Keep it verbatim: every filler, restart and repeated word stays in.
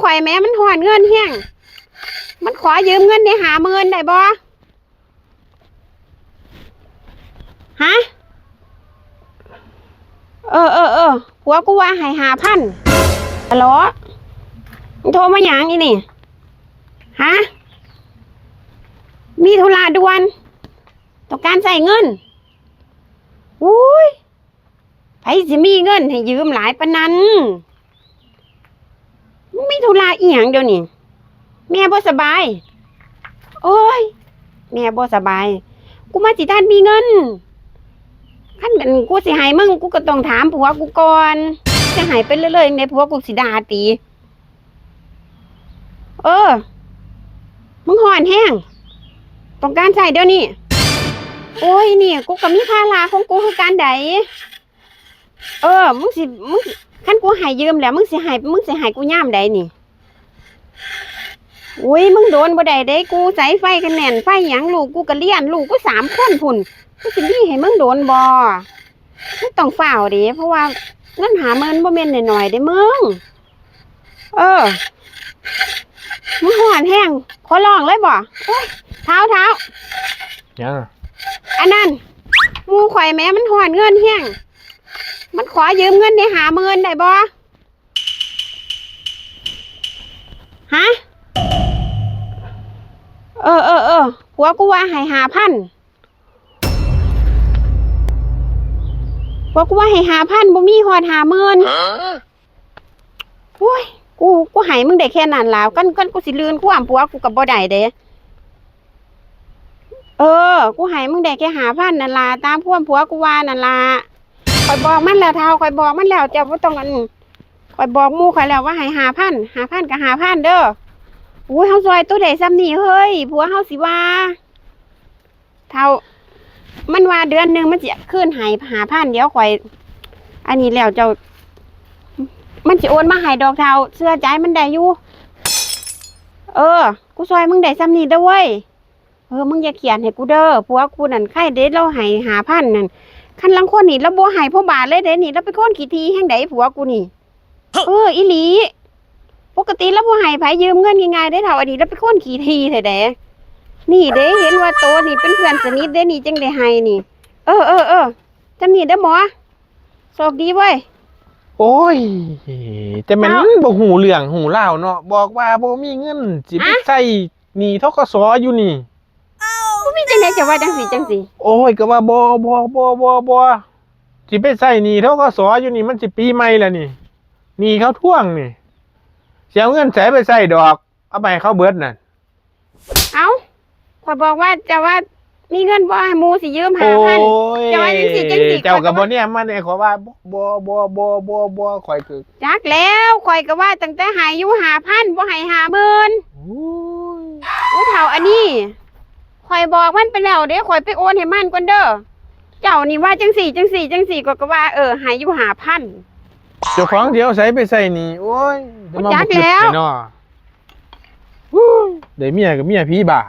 ข่อยแหมมันฮ้อนเงินแฮง มันขอยืมเงินได้ห้าหมื่นได้บ่ ฮะ เออ เออ เออ ผัวกูว่าให้ห้าพัน ฮัลโหล มึงโทรมาหยังอีนี่ ฮะ มีธุระด่วน ต้องการใช้เงิน อุ้ย ไผสิมีเงินให้ยืมหลายปานนั้น มึงมีธุระอีหยังเดี๋ยวนี้ แม่บ่สบาย โอ้ย แม่บ่สบาย กูมาสิทันมีเงิน คันอันกูสิให้มึง กูก็ต้องถามผัวกูก่อน จะให้ไปเรื่อยๆจั่งใด ผัวกูสิด่าติ เออ มึงฮ้อนแฮง ต้องการใช้เดี๋ยวนี้ โอ้ย นี่ กูก็มีภาระของกูคือกันได๋ เออ มึงสิ มึงสิ คันกูให้ยืมแล้ว มึงสิให้ มึงสิให้กูยามใดนี่ อุ้ย มึงโดนบ่ได้เด้ กูใช้ไฟคะแนน ไฟหยัง ลูกกูก็เรียน ลูกกูสามคนพุ้น กูสิมีให้มึงโดนบ่ มึงต้องฟ้าวเด้ เพราะว่าเงินห้าหมื่นบ่แม่นน้อยๆเด้มึง เออ มึงฮ้อนแฮง ขอร้องเลยบ่ โอ๊ย เฒ่า เฒ่า หยังอะ อันนั้น หมู่ข่อยแหมมันฮ้อนเงินแฮง มันขอยืมเงินได้ห้าหมื่นได้บ่ ฮะ เออ เออ เออ ผัวกูว่าให้ห้าพัน ผัวกูว่าให้ห้าพัน บ่มีฮอดห้าหมื่น โอ้ย กู กูให้มึงได้แค่นั้นล่ะ คัน คันกูสิลื่นความผัวกูก็บ่ได้เด้ เออ กูให้มึงได้แค่ห้าพันนั่นล่ะ ตามความผัวกูว่านั่นล่ะ ข้อยบอกมันแล้วเฒ่า ข้อยบอกมันแล้ว เจ้าบ่ต้องอัน ข้อยบอกหมู่ข้อยแล้วว่าให้ห้าพัน ห้าพันก็ห้าพันเด้อ อุ้ย เฮาซอยโตได้ส่ำนี้เฮ้ย ผัวเฮาสิว่า เฒ่า มันว่าเดือนหนึ่งมันสิคืนให้ห้าพัน เดี๋ยวข้อย อันนี้แล้วเจ้า มันสิโอนมาให้ดอกเฒ่า เชื่อใจมันได้อยู่ เออ กูซอยมึงได้ส่ำนี้เด้อเว้ย เออ มึงอย่าเขียนให้กูเด้อ ผัวกูนั่นใครเด้ ลาวให้ห้าพันนั่น คันลางคนนี่ลาวบ่ให้พ่อบาทเลยเด้นี่ ลาวเป็นคนขี้ถี่แฮงใดผัวกูนี่ เออ อีหลี ปกติลาวบ่ให้ไผยืมเงินง่ายๆเด้เฒ่า อันนี้ลาวเป็นคนขี้ถี่แท้เด้ นี่เด้ เห็นว่าโตนี่เป็นเพื่อนสนิทเด้นี่ จั่งได้ให้นี่ เออ เออ เออ ส่ำนี้เด้อหมอ โชคดีเว้ย โอ้ย แต่แม่น เอ้า บ่ฮู้เรื่องฮู้ราวเนาะ บอกว่าบ่มีเงินสิไป ฮะ ใช้หนี้ ธ.ก.ส. อยู่นี่ กูมีจั่งใดจะว่าจั่งซี้จั่งซี้ โอ้ย ก็ว่าบ่ บ่ บ่ บ่ บ่ สิไปใช้หนี้ ธ.ก.ส. อยู่นี่ มันสิปีใหม่แล้วนี่ หนี้เขาทวงนี่ สิเอาเงินใสไปใช้ดอก เอาไปให้เขาเบิดนั่น เอ้า ข้อยบอกว่าจะว่ามีเงินบ่ ให้หมู่สิยืมห้าพัน โอ้ย จะว่าจั่งซี้จั่งซี้ เจ้าก็บ่แนมมาแน่ ข้อยว่าบ่ บ่ บ่ บ่ บ่ บ่ ข้อยคือ จักแล้ว ข้อยก็ว่าตั้งแต่ให้อยู่ห้าพัน บ่ให้ห้าหมื่น โอ้ย ผู้เฒ่าอันนี้ ข้อยบอกมันไปแล้วเด้ ข้อยไปโอนให้มันก่อนเด้อ เจ้านี่ว่าจั่งซี้จั่งซี้จั่งซี้ ข้อยก็ว่า เออ ให้อยู่ห้าพัน เจ้าของสิเอาไสไปใช้หนี้ โอ้ย จะมา จักแล้ว บ่คิดเนาะ ฮู้ย ได้เมียก็เมียผีบ้า